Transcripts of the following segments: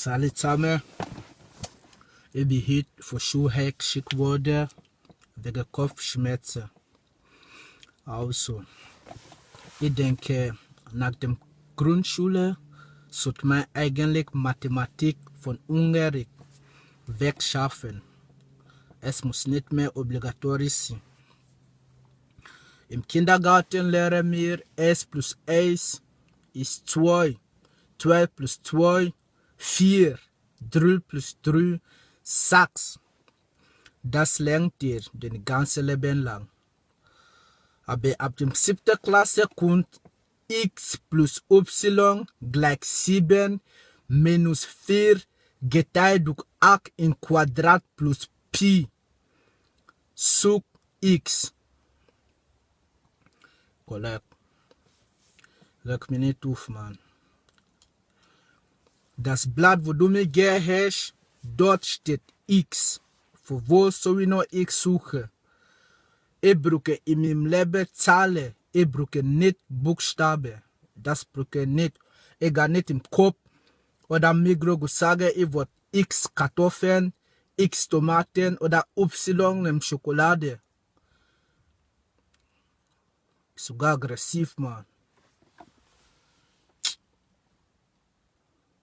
Salut zusammen, ich bin heute von Schule geschickt worden wegen Kopfschmerzen. Also, ich denke, nach der Grundschule sollte man eigentlich Mathematik von Unterricht wegschaffen. Es muss nicht mehr obligatorisch sein. Im Kindergarten lernen wir 1 plus 1 ist 2, 2 plus 2, 4, 3 plus 3, 6. Das lernt ihr den ganzen Leben lang. Aber ab dem 7. Klasse kommt x plus y gleich 7 minus 4 geteilt durch 8 im Quadrat plus Pi sub x. Collect. Leg mich nicht auf, Mann. Das Blatt, wo du mir gegeben hast, dort steht x. Für wo soll ich noch x suchen? Ich brauche in meinem Leben Zahlen. Ich brauche nicht Buchstaben. Das brauche ich nicht. Ich gehe nicht im Kopf oder Migros sagen, ich will x Kartoffeln, x Tomaten oder y im Schokolade. Sogar aggressiv, Mann.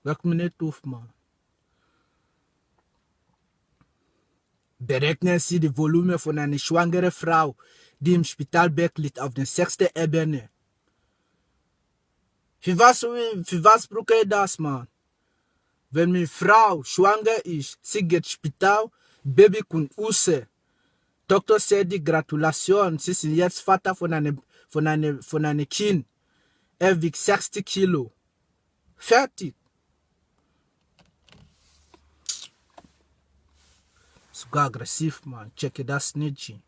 Leg mich nicht auf, Mann. Berechnen Sie die Volumen von einer schwangeren Frau, die im Spitalbett liegt, auf der 6. Ebene. Für was brauche ich das, Mann? Wenn meine Frau schwanger ist, sie geht ins Spital, Baby kommt raus. Doktor sagt, Gratulation, Sie sind jetzt Vater von einem Kind. Er wiegt 60 Kilo. Fertig. Sogar aggressiv, Mann. Checke das nicht.